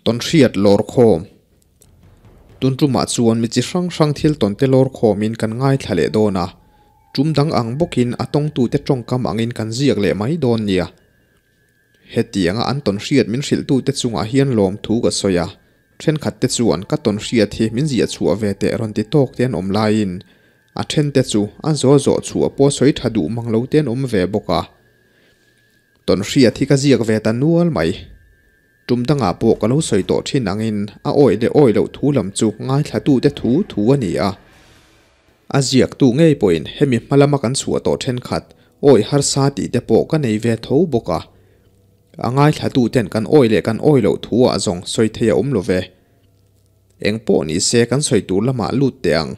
Tawnhriat lawrkhawm. Tun tumah chuan mi chi hrang hrang thil tawnte lawrkhawmin kan ngaithla leh dawn a, tum dang ang bawkin a tawngtute tawngkam angin kan ziak leh mai dawn nia. Hetianga an tawnhriat min hrilhtute chungah hian lawmthu ka sawi a, thenkhatte chuan ka tawnhriat hi min ziah chhuah ve teh rawn ti tawk te an awm laiin a thente chu a zaw zawh chhuah pawh sawi tha duh mang lo te an awm ve bawk a. Tawnhriat hi ka ziak ve ta nual mai. Tum dangah pawh ka lo sawi tawh thin angin a awih leh awih loh thu lam chu ngaithlatute thu thu a ni a. A ziaktu ngei pawhin hemi hma lama kan chhuah tawh thenkhat awih harsa tih te pawh ka nei ve tho bawk a. A ngaithlatuten kan awih leh kan awih loh thu ah zawng sawi thei a awm lo ve. Eng pawh ni se kan sawi tur lamah lut teh ang.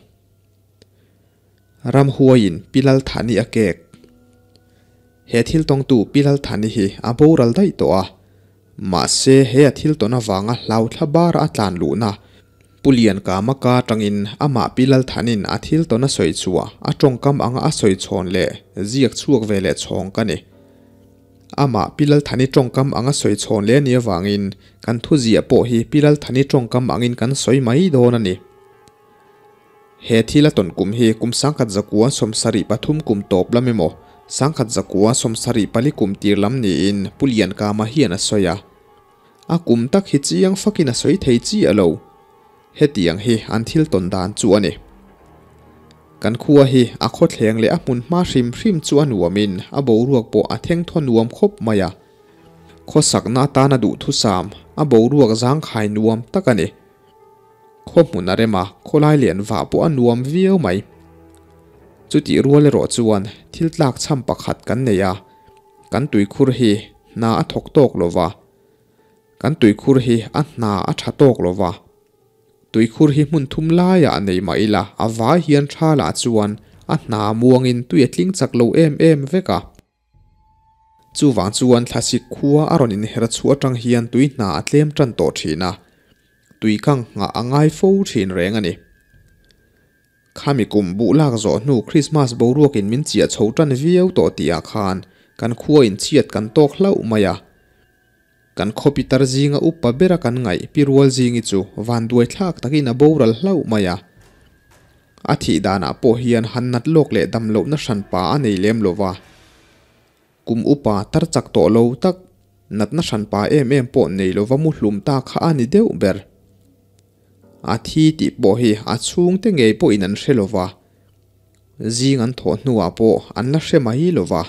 Ramhuaiin Pi Lalthani a kek. He thil tawngtu Pi Lalthani hi a boral daih tawh a. Mahse he a thil tawn avanga hlau thla bara a tlan luhna Pu Liankama ka atangin amah Pi Lalthanin a thil tawn a sawi chhuah a tawngkam anga a sawi chhawn leh ziak chhuak ve leh chhawng ka ni. Amah Pi Lalthani tawngkam anga sawi chhawn leh a nih avangin kan thuziah pawh hi Pi Lalthani tawngkam angin kan sawi mai dawn a ni. He thil a tawn kum hi kum 1973 kum tawp lam emaw, 1974 kum tir lam niin Pu Liankama hian a sawi a. A kum tak hi chiang fakin a sawi thei chi a lo. Hetiang hi an thil tawn dan chu a ni. Kan khua hi a khawthleng leh a hmun hma hrim hrim chu a nuamin a boruak pawh a thengthaw nuam khawp mai a. Khawsakna atana duhthusam, a boruak zangkhai nuam tak a ni. Khaw hmun a rem a, khawlai lian vah pawh a nuam viau mai. Chutih rual erawh chuan thil tlak chham pakhat kan nei a, kan tuikhur hi hna a thawk tawk lo va, kan tuikhur hi a hna a tha tawk lo va. Tuikhur hi hmun thum laiah nei mah ila a vai hian tha lah chuan a hna muangin tui a tling chak lo em em vek a. Chuvang chuan thlasik khua a rawn inher chhuah atang hian tui hna a tlem tan tawh thin a, tui kang nghah a ngai fo thin reng a ni. Khami kum buh lak zawh hnu Krismas boruakin min chiah chho tan viau tawh tihah khan kan khua inchhiat kan tawk hlauh mai a. Kan khawpi tar zinga upa bera kan ngaih Pi Rualzingi chu vanduai thlak takin a boral hlauh mai a. A thih danah pawh hian han nat lawk leh dam lohna hranpa a nei lem lo va. Kum upa tar chak tawh lo tak, natna hranpa em em pawh nei lova mu hlum ta kha a ni deuh ber. A thi tih pawh hi a chhungte ngei pawhin an hre lo va. Zing an thawh hnuah pawh an la hre mai lo va.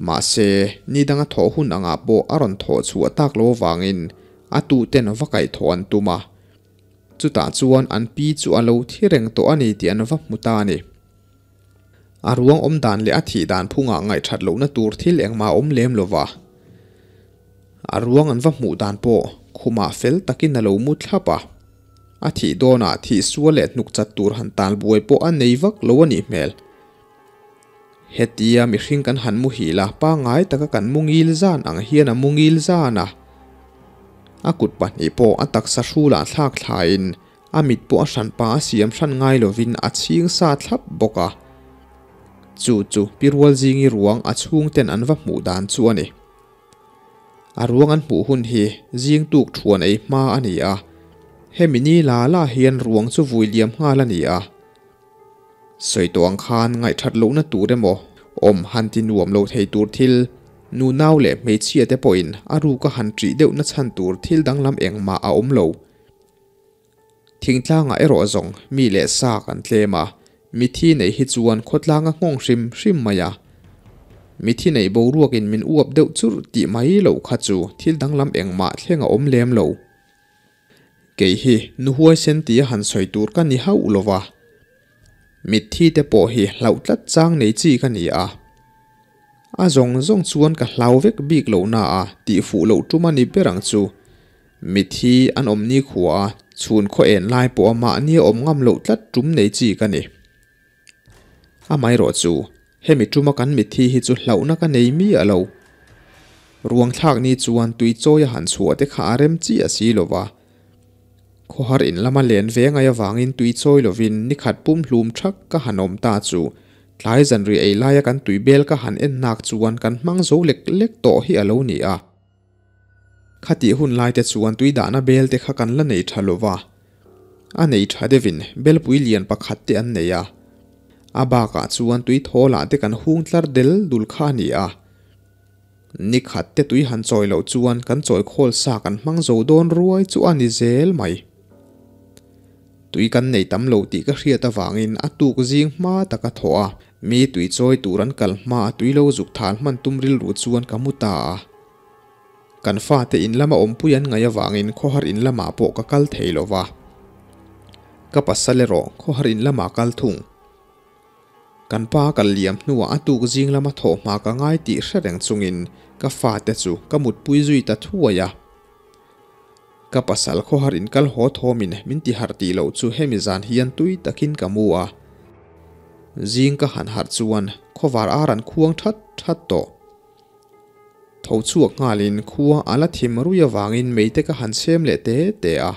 Mahse, ni danga thawh hun angah pawh a rawn thawh chhuah tak lo avangin a tuten va kaihthawh an tum a. Chutah chuan an pi chu a lo thi reng tawh a ni tih an va hmu ta a ni. A ruang awm dan leh a thih dan phungah ngaihthat lohna tur thil engmah a awm lem lo va. A ruang an va hmuh dan pawh khumah fel takin a lo mu thlap a. A thih dawnah thih sual leh hnuk chat tur han tal buai pawh a nei vak lo a nih hmel. Hetia mihring kan han muhil a, pangngai taka kan mu ngil zan ang hian a mu ngil zan a. A kut pahnih pawh a taksa hrulah thlak thlain a mit pawh a hranpa a siam hran ngai lovin a chhing sa thlap bawk a. Chu chu Pi Rualzingi ruang a chhungten an va hmuh dan chu a ni. A ruang an hmuh hun hi zing tuk thuan ei hma a ni a, hemi ni la la hian ruang chu vui liam nghal a ni a. Sawi tawh ang khan ngaihthat lohna tur emaw awm han ti nuam lo thei tur thil, nu nau leh hmeichhia te pawhin a ruka han ṭih deuhna chhan tur thil danglam engmah a awm lo. Thingtlangah erawh zawng mi leh sa kan tlem a, mithi neih hi chuan khawtlanga nghawng hrim hrim mai a. Mithi neih boruakin min uap deuh churh tih mai loh kha chu thil danglam engmah thleng a awm lem lo. Kei hi nu huaisen tia han sawi tur ka ni hauh lo va, mitthi te pawh hi hlauh tlat chang nei chi ka ni a. A zawng zawng chuan ka hlau vek bik lo na a tih fuh loh tum a ni ber ang chu. Mitthi an awm ni khua a, chhun khaw en lai pawh a mahni a awm ngam loh tlat tum nei chi ka ni. Amaherawh chu, hemi tuma kan mitthi hi chu hlauhna ka nei miah lo. Ruangthlak ni chuan tui chawi a han chhuah te kha a rem chiah si lo va. Khawhar in lama len ve ngai avangin tui chawi lovin ni khat pum hlum thak ka han awm ta chu tlai zanri ei laia kan tui bel ka han en nak chuan kan hmang zo lek lek tawh hi a lo ni a. Khatih hun lai te chuan tui dahna bel te kha kan la nei tha lova, a nei tha deuhin belpui lian pakhat te an nei a. A bakah chuan tui thawl ah te kan hung tlar del dul kha a ni a. Ni khat te tui han chawi loh chuan kan chawi khawl sa kan hmang zo dawn ruai chu a ni zel mai. Tui kan nei tam lo tih ka hriat avangin a tuk zing hma taka thawh a, mi tui chawi tur an kal hma a tui lo zuk thal hman tum rilru chuan ka mu ta a. Kan fate in lama awmpui an ngaih avangin khawhar in lamah pawh ka kal thei lo va. Ka pasal erawh khawhar in lamah kal thung. Kan pa kal liam hnuah a tuk zing lama thawh hma ka ngai tih hre reng chungin ka fate chu ka mutpui zui ta thuai a. Ka pasal khawhar in kal haw thawmin min ti harh tih loh chu hemi zan hian tui takin ka mu a. Zing ka han harh chuan khawvar ar an khuang that that tawh. Tho chhuak nghalin khua a la thim rui avangin meite ka han chhem leh te te a.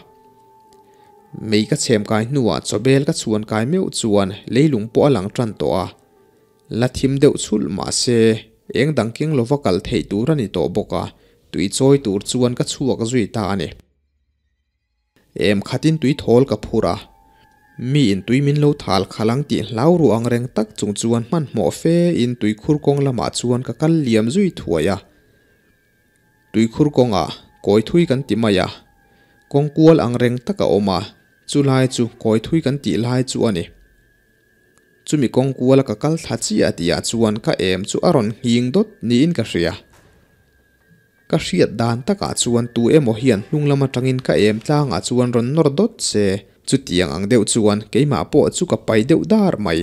Mei ka chhem kai hnuah chawbel ka chhuan kai meuh chuan leilung pawh a lang tan tawh a. La thim deuh chhulh mah se eng dang keng lova kal theih tur a ni tawh bawk a, tui chawi tur chuan ka chhuak zui ta a ni. Em khatin tui thawl ka phur a, mi in tui min lo thal khalh ang tih hlau ruah ang reng tak chung chuan hmanhmawh fe in tuikhur kawng lamah chuan ka kal liam zui thuai a. Tuikhur kawngah kawi thui kan ti mai a, kawng kual ang reng tak a awm a, chu lai chu kawi thui kan tih lai chu a ni. Chumi kawng kuala ka kal thla chiah tihah chuan ka em chu a rawn nghing dawt niin ka hria. Ka hriat dan takah chuan tu emaw hian hnung lam atangin ka em tlangah chuan rawn nawr dawt se, chutiang ang deuh chuan keimah pawh chu ka pai deuh dar mai.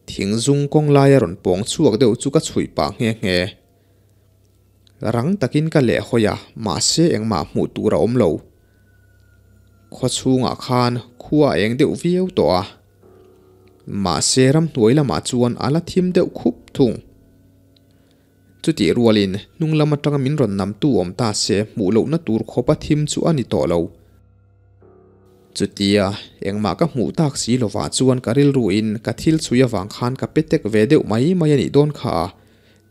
Thing zung kawng laia rawn pawng chhuak deuh chu ka chhuih pah nghe nghe. Rang takin ka leh hawi a, mahse engmah hmuh tur a awm lo. Khaw chhungah khan khua a eng deuh viau tawh a, mahse ramhnuai lamah chuan a la thim deuh khup thung. Chutih rualin hnung lam atanga min rawn namtu awm ta se hmuh lohna tur khawpa thim chu a ni tawh lo. Chutia engmah ka hmuh tak si lovah chuan ka rilruin ka thil chhui avang khan ka pe tek ve deuh mai mai a nih dawn kha a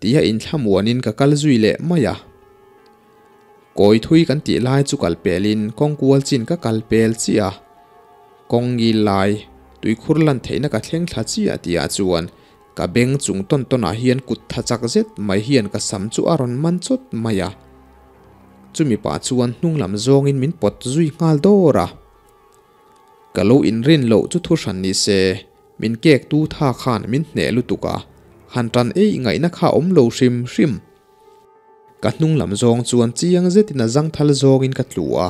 tia inthlamuanin ka kal zui leh mai a. Kawi thui kan tih lai chu kal pelin kawng kual chin ka kal pel chiah a, kawng ngil lai tuikhur lan theihna ka thleng thla chiah tihah chuan Ka beng chung tawn tawn ah hian kut tha chak zet mai hian ka sam chu a rawn man chawt mai a. Chumi pah chuan hnung lam zawngin min pawt zui nghal dawr a. Ka lo inrin loh chu thu hran ni se, min kek tu tha khan min hneh lutuk a, han tan ei ngaihna kha awm lo hrim hrim. Ka hnung lam zawng chuan chiang zetin a zangthal zawngin ka tlu a.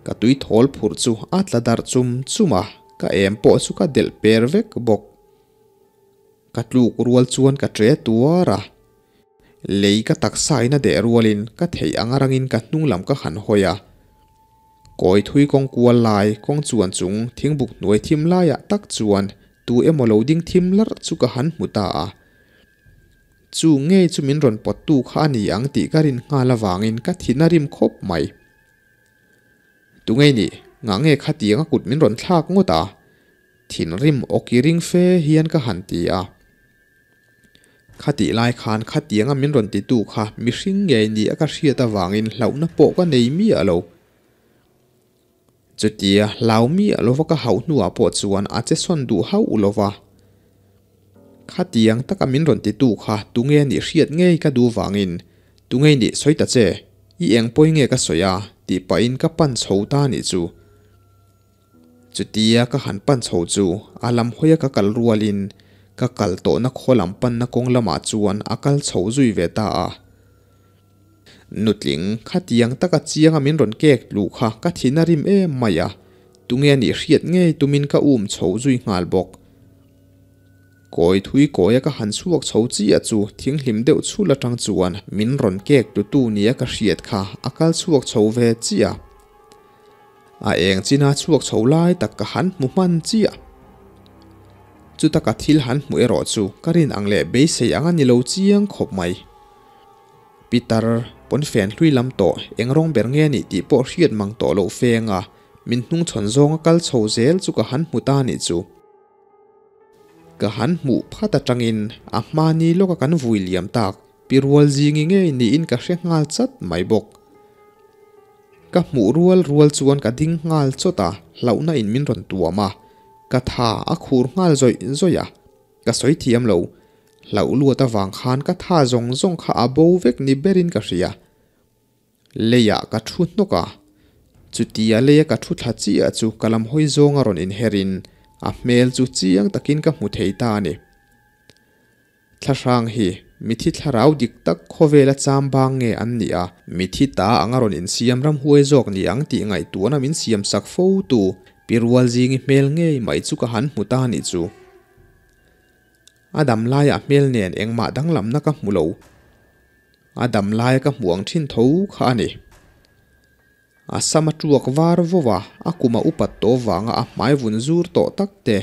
Ka tui thawl phurh chu a tla darh chum chum a, ka em pawh chu ka delh per vek bawk. Ka tluk rual chuan ka tre tuar a, lei ka taksa in a deh rualin ka theih ang arangin ka hnung lam ka han hawi a. Kawi thui kawng kual lai kawng chuan chung thingbuk hnuai thim laiah tak chuan tu emaw lo ding thim larh chu ka han hmu ta a. Chu ngei chu min rawn pawttu kha a ni ang tih ka rin nghal avangin ka thin a rim khawp mai. Tungei nih, ngah nge khatiang a kut min rawn thlak ngawt a? Thinrim awki ring fe hian ka han ti a. Khatih lai khan khatianga min rawn titu kha mihring ngei ni a ka hriat avangin hlauhna pawh ka nei miah lo. Chutia hlau miah lova ka hauh hnuah pawh chuan a che sawn duh hauh lova. Khatiang taka min rawn titu kha tunge nih hriat ngei ka duh vangin tunge nih sawi ta che, i eng pawi nge ka sawi a tih pahin ka pan chho ta nih chu. Chutia ka han pan chho chu a lam hawia ka kal rualin ka kal tawhna khaw lam panna kawng lamah chuan a kal chho zui ve ta a. Nutling, khatiang taka chianga min rawn kek tluh kha ka thin a rim em mai a, tunge a nih hriat ngei tumin ka um chho zui nghal bawk. Kawi thui kawia ka han chhuak chho chiah chu thinghlim deuh chhul atang chuan min rawn kek tlutu nia ka hriat kha a kal chhuak chho ve chiah. A eng china chhuak chho lai tak ka han hmu hman chiah. Chuta ka thil han hmu erawh chu ka rin ang leh beisei ang a ni lo chiang khawp mai. Pitar, pawnfen hlui lam tawh eng rawng ber nge nih tih pawh hriat mang tawh loh feng a, min hnungchhawn zawnga kal chho zel chu ka han hmu ta nih chu. Ka han hmuh phat atangin a hmani lawka kan vui liam tak. Pi Rualzingi ngei niin ka hre nghal chat mai bawk. Ka hmuh rual rual chuan ka ding nghal chawt a, hlauhna in min rawn tuam a, ka tha a khur nghal zawih zawih a, ka sawi thiam lo. Hlauh luat avang khan ka tha zawng zawng kha a bo vek ni berin ka hria. Leiah ka thu hnawk a, chutia leia ka thu thla chiah chu ka lam hawi zawnga rawn inherin a hmel chu chiang takin ka hmu thei ta a ni. Thlahrang hi mithi thlarau dik tak khawvela cham bang nge an nih a, mithi ta anga rawn insiam ram huai zawk ni ang tih ngaihtuahna min siam sak fo tu Pi Rualzingi hmel ngei mai chu ka han hmu ta nih chu. A dam laiah hmel nen engmah danglamna ka hmu lo. A dam laia ka hmuh ang thin tho kha a ni. A sam a tuak var vo a, a kum a upat tawh vanga a hmai vun zur tawh tak te,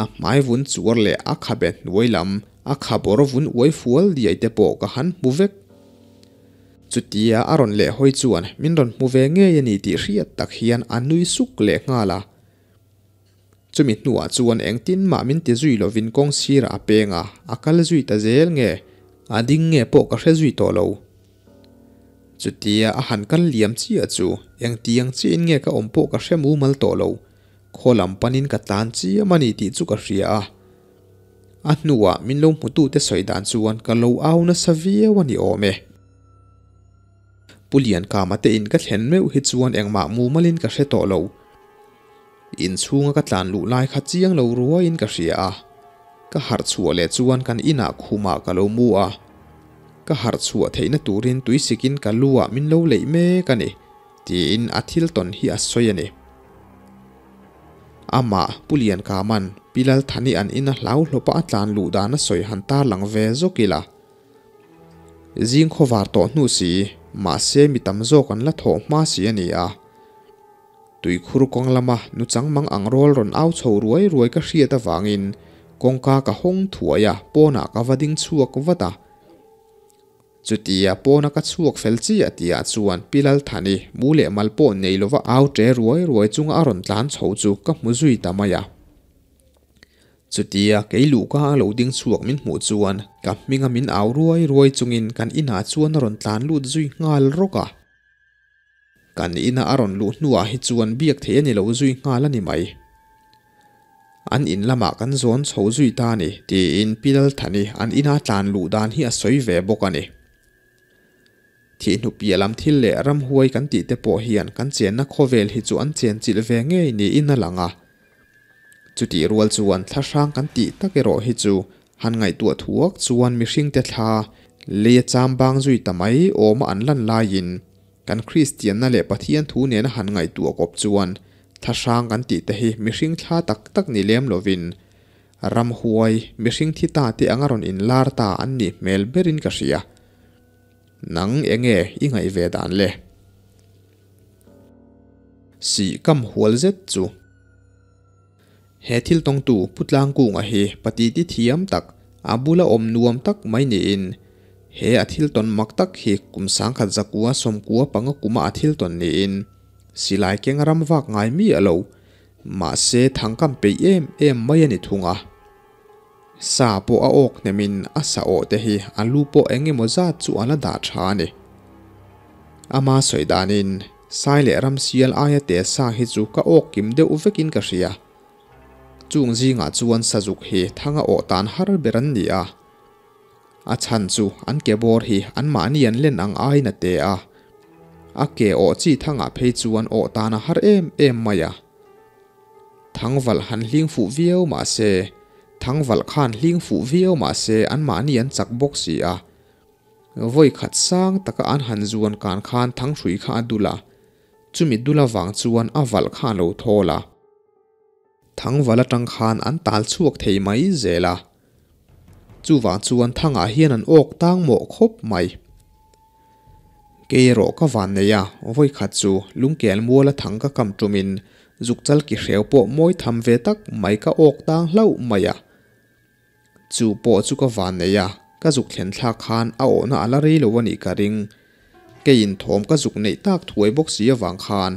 a hmai vun chuar leh a khabe hnuai lam a khabawr vun uai fual diai te pawh ka han hmu vek. Chutia a rawn leh hawi chuan min rawn hmu ve ngei a ni tih hriat tak hian a nui suk leh nghal a. Chumi hnuah chuan engtin mah min ti zui lovin kawng sirah a peng a, a kal zui ta zel nge, a ding nge pawh ka hre zui tawh lo. Chutia a han kal liam chiah chu engtiang chiahin nge ka awm pawh ka hre mumal tawh lo, khaw lam panin ka tlan chiam a ni tih chu ka hria a. A hnuah min lo hmutute sawi dan chuan ka lo au nasa viau a ni awm e. Pu Liankama te in ka thlen meuh hi chuan engmah mumalin ka hre tawh lo. Inchhunga ka tlan luh lai kha chiang lo ruaiin ka hria a, ka harh chhuah leh chuan kan inah khumah ka lo mu a, ka harh chhuah theihna turin tuisikin ka lu ah min lo leih mek a ni, tiin a thil tawn hi a sawi a ni. Amah Pu Liankama'n Pi Lalthani an ina hlau hlawpa a tlan luh dan a sawi han tarlang ve zawk ila. Zing khawvar tawh hnu si, mahse mi tam zawk an la thawh hma si a ni a. Tuikhur kawng lama nuchang mang ang rawl rawn au chho ruai ruai ka hriat avangin kawngka ka hawng thuai a, pawnah ka va ding chhuak vat a. Chutia pawna ka chhuak fel chiah tihah chuan Pi Lalthani mu leh mal pawh nei lova au ṭe ruai ruai chunga a rawn tlan chho chu ka hmu zui ta mai a. Chutia kei luhka a lo ding chhuak min hmuh chuan ka hminga min au ruai ruai chungin kan inah chuan a rawn tlan lut zui nghal rawk a. Kan ina a rawn luh hnuah hi chuan biak theih a ni lo zui nghal a ni mai. An in lamah kan zawn chho zui ta a ni, tiin Pi Lalthani an ina tlan luh dan hi a sawi ve bawk a ni. Thihnu piah lam thil leh ramhuai kan tih te pawh hian kan chenna khawvel hi chu an chenchilh ve ngei niin a lang a. Chutih rual chuan thlahrang kan tih tak erawh hi chu han ngaihtuah thuak chuan mihringte thla leia cham bang zui ta mai awma an lan laiin kan Kristianna leh Pathian thu nena han ngaihtuah kawp chuan thlahrang kan tih te hi mihring thla tak tak ni lem lovin ramhuai mihring thi ta te anga rawn inlar ta an nih hmel berin ka hria. Nang enge i ngaih ve dan le? Sih kam hual zet chu. He thil tawngtu Pu Tlangkunga hi patiti thiam tak, a bula awm nuam tak mai niin he a thil tawn mak tak hi kum sangkhat zakua sawmkua panga kuma a thil tawn niin silai keng ram vak ngai mi a lo, mahse thangkam peih em em mai a ni thung a. Sa pawh a awk hnemin a sa awh te hi a lu pawh eng emaw zat chu a la dah tha a ni. Ama sawi danin Sai leh ramsial aia te sa hi chu ka awk kim deuh vekin ka hria. Chung zingah chuan sazuk hi thanga awh tan har ber an ni a. A chhan chu an ke bawr hi anmahni an len ang aiin a te a. A ke awh chi thangah phei chuan awh tan a har em em mai a. Thangvalh han hling fuh viau mah se, thangvalh khan hling fuh viau mah se anmahni an chak bawk si a. Vawi khat sang taka an han zuan kan khan thanghrui kha a dul a, chumi dul avang chuan a valh kha a lo thawl a. Thangval atang khan an tal chhuak thei mai zel a. Chuvang chuan thangah hian an awk tang mawh khawp mai. Kei erawh ka van nei a, vawi khat chu lungkel muala thang ka kam tumin zukchal ki hreu pawh mawi tham ve tak mai ka awk tang hlauh mai a. Chu pawh chu ka van nei a, ka zuk thlen thlak khan a awhna a la rei lo a nih ka ring. Keiin thawm ka zuk neih tak thuai bawk si avang khan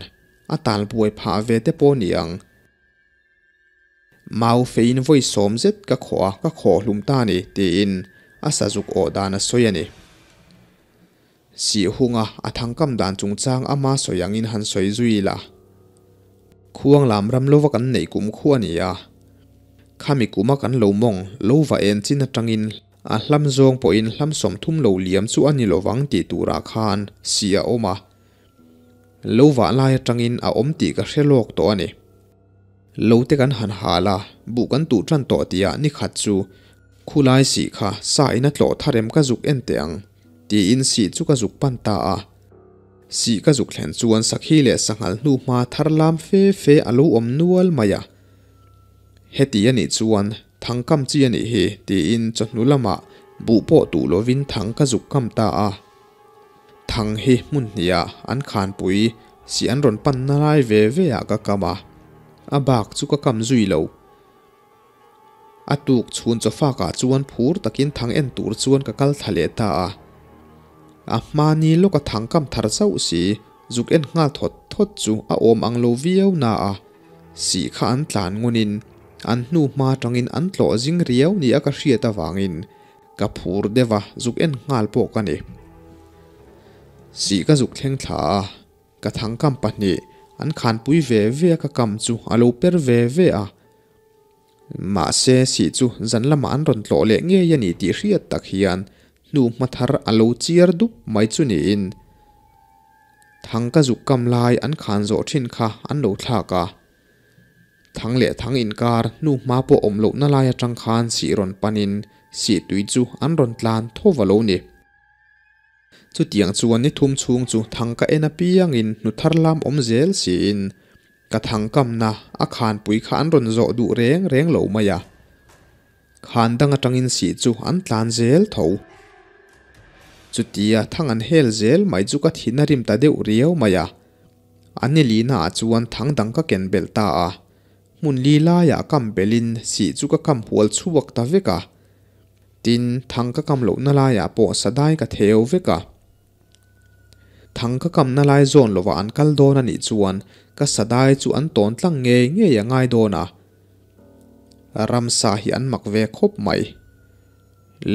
a tal buai phah ve te pawh ni ang. Mau feiin vawi sawm zet ka khawh a, ka khawh hlum ta a ni, tiin a sazuk awh dan a sawi a ni. Sihhunga a thangkam dan chungchang ama sawi angin han sawi zui ila. Khuang lam ram lova kan neih kum khu a ni a. Khami kuma kan lo mawng lo va en chin atangin a hlam zawng pawhin hlam 30 lo liam chu a ni lovang tih turah khan si a awm a. Lo vah lai atangin a awm tih ka hre lawk tawh a ni. Lo te kan han hal a, buh kan tuh tan tawh tihah ni khat chu khulai sih kha sa in a tlawh tharem ka zuk en teh ang tiin sih chu ka zuk pan ta a. Sih ka zuk thlen chuan sakhi leh sanghal hnu hma thar lam fe fe a lo awm nual mai a. Heti a nih chuan thang kam chi a nih hi tiin chawhnu lamah buh pawh tuh lovin thang ka zuk kam ta a. Thang hi hmun hniah an khanpui sih an rawn panna lai ve ve ah ka kam a, a bak chu ka kam zui lo. A tuk chhun chawfakah chuan phur takin thang en tur chuan ka kal thla leh ta a. A hmani lawka thang kam thar chauh si, zuk en nghal thawt thawt chu a awm ang lo viau na a, sih kha an tlan ngunin an hnu hma tangin an tlawh zing riau ni a ka hriat avangin ka phur deuh a, zuk en nghal pawh ka ni. Sih ka zuk thleng thla a, ka thang kam pahnih an khanpui ve ve a ka kam chu a lo per ve ve a. Mahse sih chu zan lamah an rawn tlawh leh ngei a ni tih hriat tak hian hnu hma thar a lo chiar dup mai chu niin thang ka zuk kam lai an khan zawh thin kha an lo thlak a. Thang leh thang inkar hnu hma pawh awm lohna lai atang khan sih rawn panin sih tui chu an rawn tlan tho va lo ni. Chutiang chuan ni thum chhung chu thang ka en apiangin hnu thar lam awm zel siin ka thang kamna a khanpui kha an rawn zawh duh reng reng lo mai a. Khan dang atangin sih chu an tlan zel tho. Chutia thang an hel zel mai chu ka thin a rim ta deuh riau mai a. An ni lina ah chuan thang dang ka ken belh ta a. Hmun li laiah kam belhin sih chu ka kam hual chhuak ta vek a. Tin, thang ka kam lohna laiah pawh sadai ka theu vek a. Thang ka kamna lai zawn lovah an kal dawn a nih chuan ka sadai chu an tawn tlang ngei ngei a ngai dawn a. Ramsa hi an mak ve khawp mai.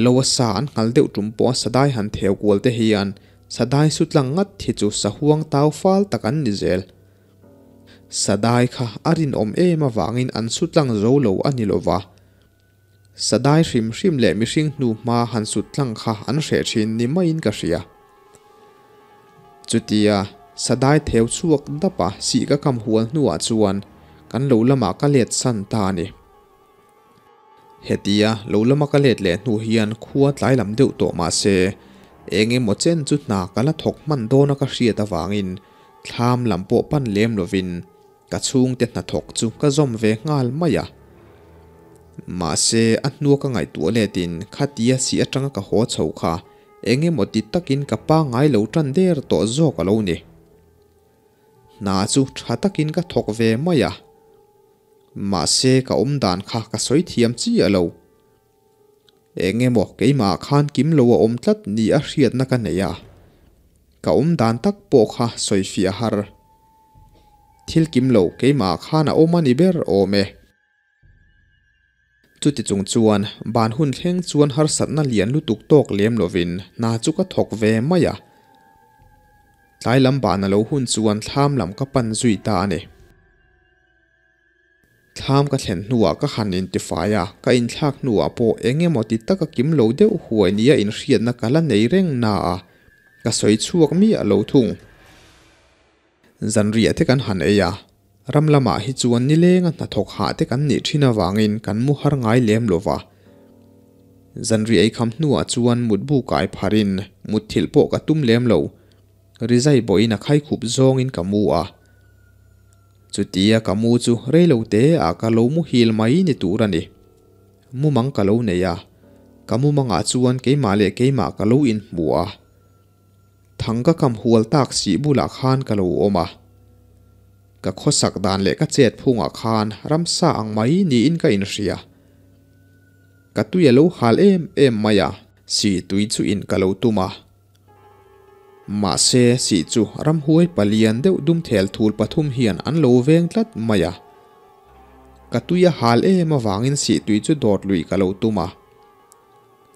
Lo a sa an nghal deuh tum pawh a sadai han theu kual te hian sadai su tlang ngat hi chu sahuang tau fal tak an ni zel. Sadai kha a rinawm em avangin an su tlang zo lo a ni lova. Sadai hrim hrim leh mihring hnu hma han sut tlang kha an hreh thin ni maiin ka hria. Chutia Sadai theu chhuak dapa sih ka kam hual hnuah chuan kan lo lamah ka let san ta a ni. Hetia lo lama ka let leh hnu hian khua tlai lam deuh tawh mah se eng emaw chen chu hna ka la thawk hman dawna ka hriat avangin thlam lam pawh pan lem lovin Ka chhungte hnathawk chu ka zawm ve nghal mai a. Mahse, a hnua ka ngaihtuah letin khatia si atanga ka haw chho kha eng emaw ti takin ka pangngai lo tan der tawh zawk a lo ni. Hna chu tha takin ka thawk ve mai a. Mahse, ka awmdan kha ka sawi thiam chiah lo. Eng emaw keimah khan kim lo a awm tlat ni a hriatna ka nei a, ka awm dan tak pawh kha sawi fiah har. Thil kim lo keimah khan a awm a ni ber awm e. Chuti chung chuan ban hun thleng chuan harsatna lian lutuk tawk lem lovin hna chu ka thawk ve mai a. Tlai lam ban a lo hun chuan thlam lam ka pan zui ta a ni. Thlam ka thlen hnuah ka han intifai a, ka inthlak hnuah pawh eng emaw ti taka kim lo deuh huai nia inhriatna ka la nei reng na a, ka sawi chhuak miah lo thung. Zanriah te kan han ei a, ram lamah hi chuan nilenga hnathawk hah te kan nih thin avangin kan mu har ngai lem lo va. Zanriah ei kham hnuah chuan mutbu kai pharin mutthilh pawh ka tum lem lo, rizai bawhin a khaikhup zawngin ka mu a. Chutia ka mu chu reilo te ah ka lo muhil mai ni tur a ni. Mumang ka lo nei a, ka mumangah chuan keimah leh keimah ka lo inhmu a. Thang ka kam hual tak sih bulah khan ka lo awm a. Ka khawsak dan leh ka chet phungah khan ramsa ang mai niin ka inhria. Ka tui a lo hal em em mai a, sih tui chu in ka lo tum a. Mahse, sih chu ramhuai palian deuh dum thel thul pathum hian an lo veng tlat mai a. Ka tui a hal em avangin sih tui chu dawt lui ka lo tum a.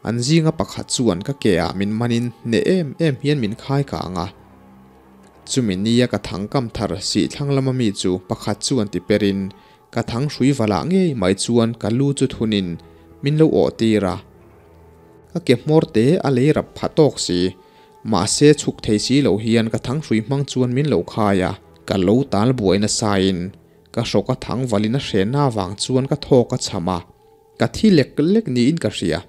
An zinga pakhat chuan ka ke ah min manin hneh em em hian min khai kang a. Chumi nia ka thang kam thar sih thlang lama mi chu pakhat chuan ti perin ka thang hrui valah ngei mai chuan ka lu chu thunin min lo awh tir a. Ka ke hmawr te a lei rap pha tawk si. Mahse chhuk thei si lo hian ka thang hrui hmang chuan min lo khai a, ka lo tal buai nasain ka hrawk a thang valin a hrenna avang chuan ka thawk a cham a, ka thi lek lek niin ka hria.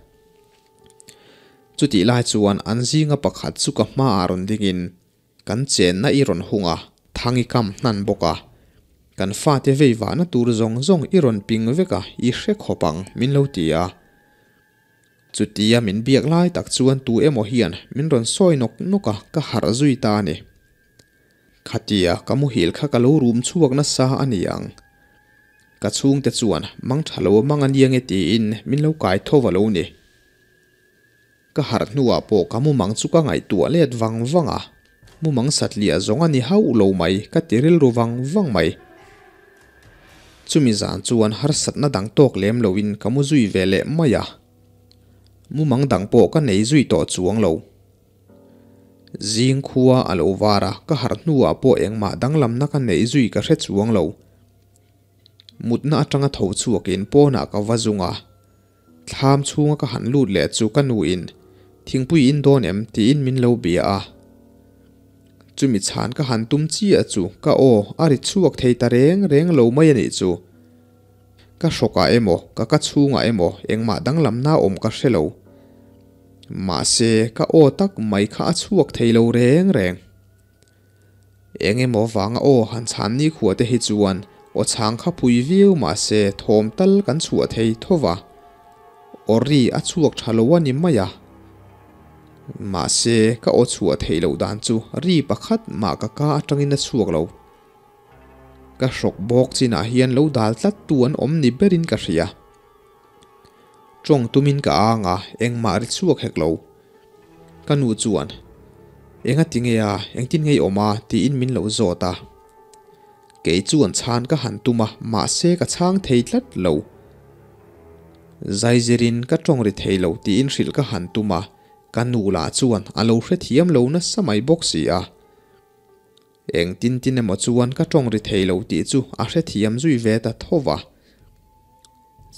Chutih lai chuan an zinga pakhat chu ka hmaah rawn dingin kan chenna i rawn hung a, thang i kam hnan bawk a, kan fate vei vahna tur zawng zawng i rawn ping vek a, i hre khawp ang min lo ti a. Chutia min biak lai tak chuan tu emaw hian min rawn sawi nawk nawk a, ka harh zui ta a ni. Khatia ka muhil kha ka lo rum chhuak nasa a ni ang. Ka chhungte chuan mang tha lo a mang a nia nge tiin min lo kai tho va lo ni. Ka harh hnuah pawh ka mumang chu ka ngaihtuah let vang vang a, mumang satliah zawng a ni hauh lo mai ka ti rilru vang vang mai. Chumi zan chuan harsatna dang tawk lem loin ka mu zui ve leh mai a, mumang dang pawh ka nei zui tawh chuang lo. Zing khua a lo var a, ka harh hnuah pawh engmah danglamna ka neih zui ka hre chuang lo. Mutna atanga tho chhuakin pawnah ka va zung a, thlam chhunga ka han lut leh chu ka nuin thingpui in dawn em tiin min lo bia a. Chumi chhan ka han tum chiah chu ka aw a ri chhuak thei ta reng reng lo mai a nih chu. Ka hrawkah emaw, ka ka chhungah emaw engmah danglamna awm ka hre lo. Mahse, ka aw tak mai kha a chhuak thei lo reng reng. Eng emaw vanga aw han chhan nikhua te hi chuan aw chhang kha pui viau mahse thawm tal kan chhuah thei tho va. Aw ri a chhuak tha lo a ni mai a. Mahse, ka aw chhuah theih loh dan chu ri pakhat mah ka ka atangin a chhuak lo. Ka hrawk bawk chinah hian lo dal tlat tu an awm ni berin ka hria. Tawng tumin ka ang a, engmah ri chhuak hek lo. Ka nu chuan, Enga ti nge a, engtin nge i awm a? tiin min lo zawt a. Kei chuan chhan ka han tum a, mahse ka chhang thei tlat lo. Zaizirin ka tawng ri thei lo tiin hrilh ka han tum a, ka nu lah chuan a lo hrethiam lo nasa mai bawk si a. Eng tin tin emaw chuan ka tawng ri thei lo tih chu a hrethiam zui ve ta tho va.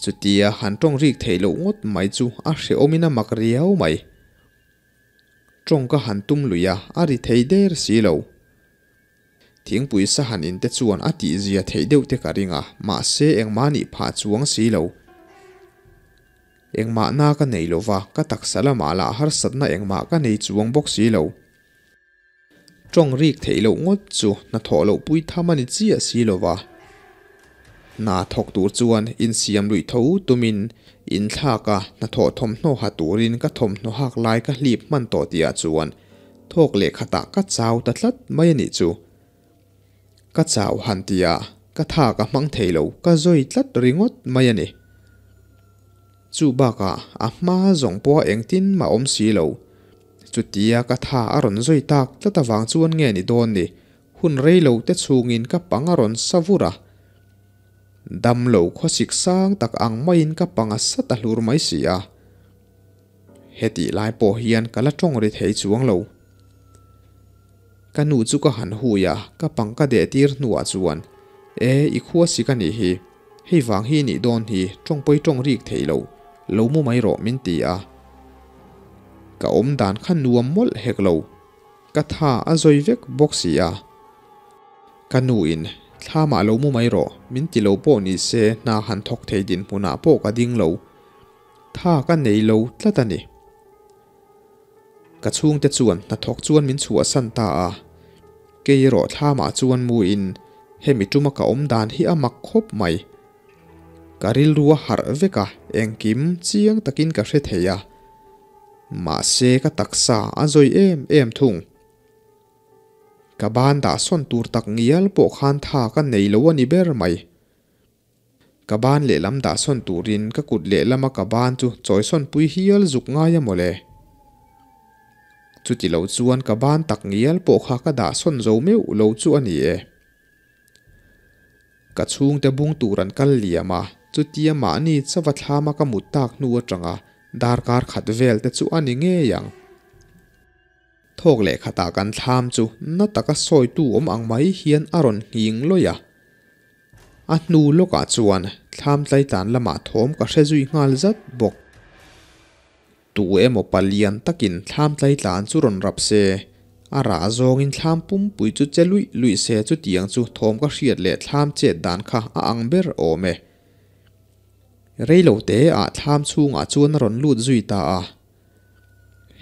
Chutia han tawng rik theih loh ngawt mai chu a hrehawmin a mak riau mai. Tawng ka han tum lui a, a ri thei der si lo. Thingpui sa han in te chuan a tihzia theih deuh te ka ring a, mahse engmah nih phah chuang si lo. Engmah na ka nei lo va, ka taksa lamah lah harsatna engmah ka nei chuang bawk si lo. Tawng rik theih loh ngawt chu hnathawh loh pui tham a ni chiah si lo va. Hna thawk tur chuan insiam luih tho tumin inthlak a hnathawh thawmhnaw ha turin ka thawmhnaw hak lai ka hlip hman tawh tihah chuan thawk leh khatah ka chau ta tlat mai a nih chu. Ka chau han tia ka tha ka hmang thei lo ka zawi tlat ringawt mai a ni. Chu bakah a hma zawng pawha engtin mah awm si lo. Chutia ka tha a rawn zawi tak tlat avang chuan nge ni dawn ni, hun rei lo te chhungin ka pang a rawn sa vur a. Dam lo khawsik sang tak ang maiin ka pang a sa ta hlur mai si a. Hetih lai pawh hian ka la tawng ri thei chuang lo. Ka nu chu ka han hui a, ka pang ka deh tir hnuah chuan, E, i khua sik a nih hi. Hei vang hi nih dawn hi, tawng pawi tawng rik thei lo, lo mu mai rawh min ti a. Ka awm dan kha nuam mawlh hek lo, ka tha a zawi vek bawk si a. Ka nu in, thlamah lo mu mai rawh, min ti lo pawh ni se hna han thawk thei dinhmunah pawh ka ding lo. Tha ka nei lo tlat a ni. Ka chhungte chuan hnathawk chuan min chhuahsan ta a, kei erawh thlamah chuan muin hemi tuma ka awm dan hi a mak khawp mai. Ka rilru a harh vek a, engkim chiang takin ka hre thei a, mahse ka taksa a zawi em em thung. Ka ban dah sawn tur tak ngial pawh khan tha ka nei lo a ni ber mai. Ka ban lehlam dah sawn turin ka kut lehlama ka ban chu chawisawn pui hial zuk ngai a mawle. Chuti lo chuan ka ban tak ngial pawh kha ka dah sawn zo meuh lo chu a ni e. Ka chhungte bung tur an kal liam a, chutia mahni chava thlama ka mut tak hnu atanga Darkar khat vel te chu a ni ngei ang. Thawk leh khatah kan thlam chu na taka sawitu awm ang mai hian a rawn nghing lawih a. A hnu lawkah chuan thlam tlaitlan lamah thawm ka hre zui nghal zat bawk. Tu emaw palian takin thlam tlaitlan chu rawn rap se, a rah zawngin thlam pumpui chu che luih luih se chutiang chu thawm ka hriat leh thlam chet dan kha a ang ber awm e. Reilo te ah thlam chhungah chuan a rawn lut zui ta a.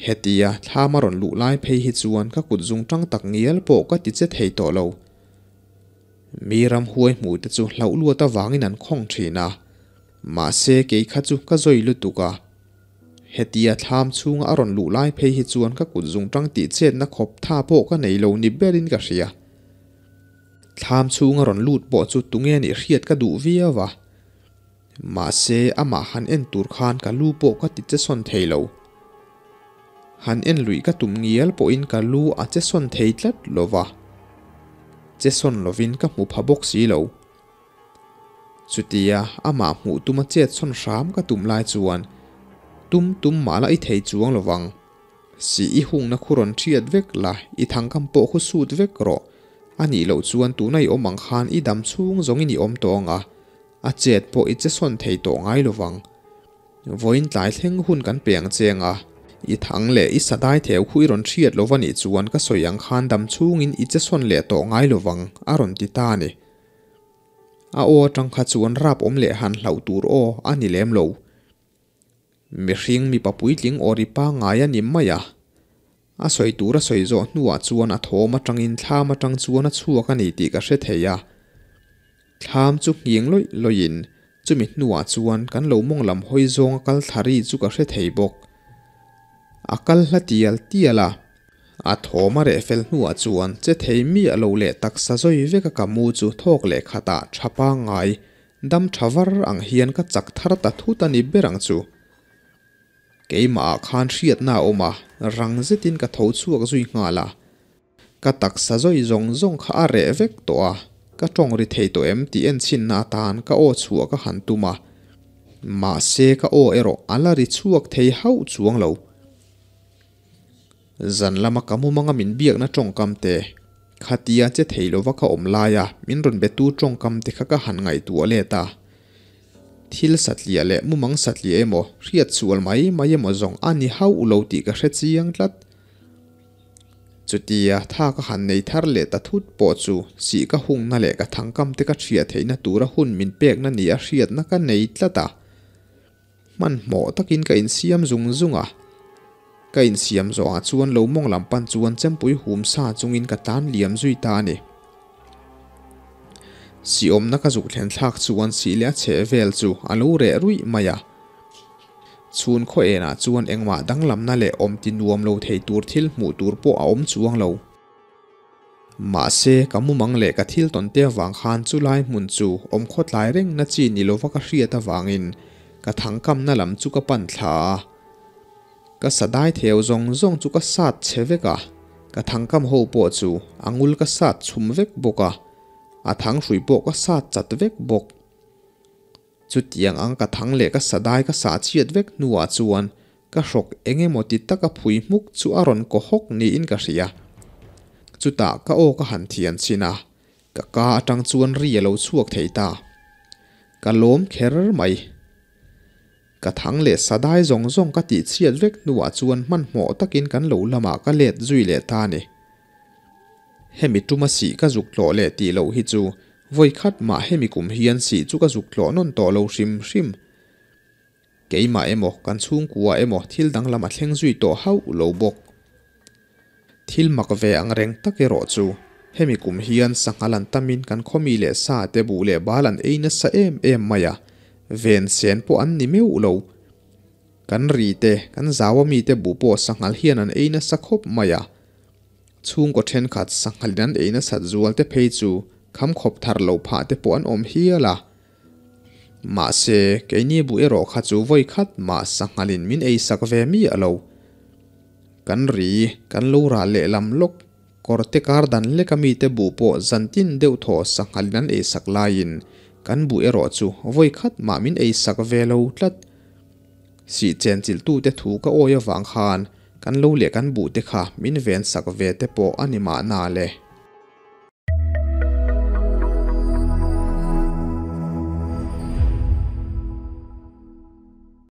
Hetia thlam a rawn luh lai phei hi chuan ka kut zung tang tak ngial pawh ka ti che thei tawh lo. Mi ramhuai hmuh te chu hlauh luat avangin an khawng thin a, mahse kei kha chu ka zawi lutuk a. Hetia thlam chhunga a rawn luh lai phei hi chuan ka kut zung tang tih chetna khawp tha pawh ka nei lo ni berin ka hria. Thlam chhunga rawn lut pawh chu tunge nih hriat ka duh viau a. Mahse amah han en tur khan ka lu pawh ka ti che sawn thei lo. Han en luih ka tum ngial pawhin ka lu a che sawn thei tlat lo va. Che sawn lovin ka hmu pha bawk si lo. Chutia amah hmuh tuma chet sawn hram ka tum lai chuan tum tum mah la i thei chuang lo vang. Si i hungna khu rawn thiat vek la, i thangkam pawh khu sut vek rawh. A nih loh chuan tuna i awm ang khan i dam chhung zawngin i awm tawh ang a, a chet pawh i che sawn thei tawh ngai lo vang. Vawiin tlai thleng hun kan pe ang che ang a, i thang leh i sadai theu khu i rawn hriat lo va nih chuan ka sawi ang khan dam chhungin i che sawn leh tawh ngai lo vang, a rawn ti ta a ni. A aw atang kha chuan rap awm leh han hlauh tur aw a ni lem lo. Mihring mipa puitling aw ri pangngai a ni mai a. A sawi tur a sawi zawh hnuah chuan a thawm atangin thlam atang chuan a chhuak a ni tih ka hre thei a. Thlam chu nghing lawih lawih in chumi hnuah chuan kan lo mawng lam hawi zawng a kal thla ri chu ka hre thei bawk. A kal hla tial tial a. A thawm a reh fel hnuah chuan che thei miah lo leh taksa zawi vek a ka mu chu thawk leh khatah tha pangngai dam tha var ang hian ka chak thar ta thut a ni ber ang chu. Keimah ah khan hriatna a awm a, rang zetin ka tho chhuak zui nghal a. Ka taksa zawi zawng zawng kha a reh vek tawh a, ka tawng ri thei tawh em tih enchhinna atan ka aw chhuah ka han tum a. Mahse ka aw erawh a la ri chhuak thei hauh chuang lo. Zan lama ka mumanga min biakna tawngkam te, khatia che thei lova ka awm laia min rawn betu tawngkam te kha ka han ngaihtuah let a. Thil satliah leh mumang satliah emaw, hriat sual mai mai emaw zawng a ni hauh lo tih ka hre chiang tlat. Chutia tha ka han nei thar leh ta thut pawh chu sih ka hungna leh ka thangkam te ka hriat theihna tura hun min pekna ni a hriatna ka nei tlat a. Hmanhmawh takin ka insiam zung zung a, ka insiam zawhah chuan lo mawng lam pan chuan chempui hum sa chungin ka tlan liam zui ta a ni. Siawmna ka zuk thlen thlak chuan sih leh a chheh vel chu a lo reh ruih mai a. Chhun khaw enah chuan engmah danglamna leh awm ti nuam lo thei tur thil hmuh tur pawh a awm chuang lo. Mahse, ka mumang leh ka thil tawn te avang khan chu lai hmun chu awm khawtlai reng na chi ni lova ka hriat avangin ka thangkamna lam chu ka pan thla a. Ka sadai theu zawng zawng chu ka sat chhe vek a, ka thangkam ho pawh chu a ngul ka sat chhum vek bawk a, a thang hrui pawh ka sat chat vek bawk. Chutiang ang ka thang leh ka sadai ka sah chhiat vek hnuah chuan ka hrawk eng emaw ti taka phui hmuk chu a rawn kaw hawk niin ka hria. Chutah ka aw ka han thian chhin a, ka ka atang chuan ri a lo chhuak thei ta. Ka lawm kher mai. Ka thang leh sadai zawng zawng ka tih chhiat vek hnuah chuan hmanhmawh takin kan lo lamah ka let zui leh ta a ni. Hemi tuma sih ka zuk tlawh leh tih loh hi chu vawi khat mah hemi kum hian sih chu ka zuk tlawh nawn tawh lo hrim hrim. Keimah emaw kan chhungkua emaw thil danglam a thleng zui tawh hauh lo bawk. Thil mak ve ang reng tak erawh chu hemi kum hian sanghal an tamin kan khawmi leh sa te buh leh bal an ei nasa em em mai a, ven sen pawh an ni meuh lo. Kan ri te, kan zau ami te buh pawh sanghal hian an ei nasa khawp mai a. Chhungkaw thenkhat sanghalin an ei nasat zual te phei chu kham khawp thar lo phah te pawh an awm hial a. Mahse, keini buh erawh kha chu vawi khat mah sanghalin min ei sak ve miah lo. Kan ri, kan lo ral lehlam lawk, kawrte kar dan leka mite buh pawh zantin deuh thaw sanghalin an ei sak laiin kan buh erawh chu vawi khat mah min ei sak ve lo tlat. Sih chen chilh tute thu ka awi avang khan kan lo leh kan buh te kha min ven sak ve te pawh a ni mahna le.